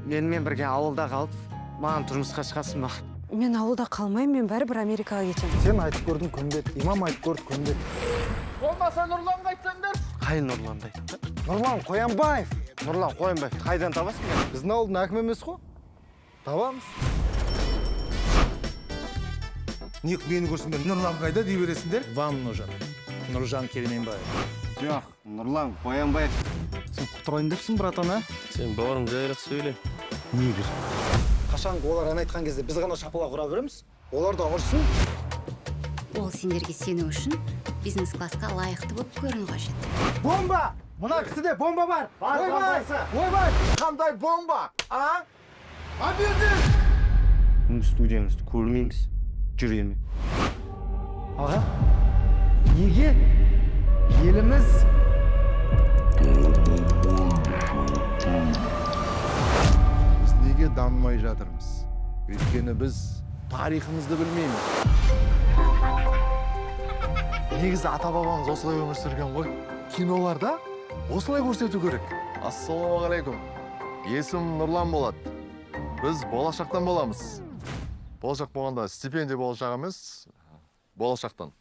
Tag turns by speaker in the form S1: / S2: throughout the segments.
S1: Менімен бірге ауылда қалып, маған тұрмысқа шығасың ба?
S2: Мен ауылда қалмаймын, мен бәрібір Америкаға кетемін.
S3: Сен айтып көрдің, көнбеді. Имам айтып көрді, көнбеді.
S4: Болмаса Нұрланға айтсаңдар.
S1: Қай Нұрланды айтты?
S3: Нұрлан Қоянбаев.
S1: Нұрлан Қоянбаевты қайдан табасың?
S3: Біздің ауылдың әкімі емес қой. Табамыз.
S5: Неғып мені көрсеңдер, Нұрлан қайда дей бересіңдер?
S6: Вам нужен Нұржан Керменбаев.
S1: Жоқ, Нұрлан Қоянбаев.
S3: Сен құтырайын депсің, братан, а?
S7: Сен бауырым жайырақ сөйле.
S1: Негр.
S3: Қашан олар ән айтқан кезде біз ғана шапалақ ұра береміз. Олар да ұрсын.
S8: Ол сендерге сену үшін бизнес-классқа лайықты болып көріну қажет.
S3: Бомба! Мына кісіде бомба бар! Ойбай! Ойбай!
S5: Қандай бомба, а? Абьюзер!
S1: Студияңызды көрмейміз. Жүре ме?
S3: Аға, неге еліміз
S5: Біз неге дамымай жатырмыз? Өйткені біз тарихымызды білмейміз. Негізі ата-бабамыз осылай өмір сүрген ғой. Киноларда осылай көрсету керек. Ассалаумағалейкум. Есімім Нұрлан болады. Біз болашақтан боламыз. Болашақ болғанда стипендия болашақ емес, болашақтан.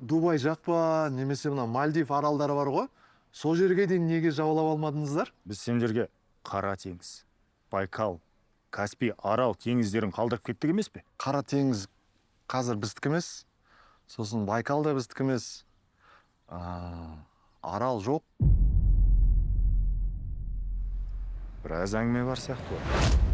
S5: Дубай жақ па, немесе мына Мальдив аралдары бар ғой. Сол жерге дейін неге жаулап алмадыңыздар?
S9: Біз сендерге Қара теңіз, Байкал, Каспий, Арал теңіздерін қалдырып кеттік емес пе?
S5: Қара теңіз қазір біздікі емес. Сосын Байкал да біздікі емес. Арал жоқ.
S9: Біраз әңгіме бар сияқты ғой.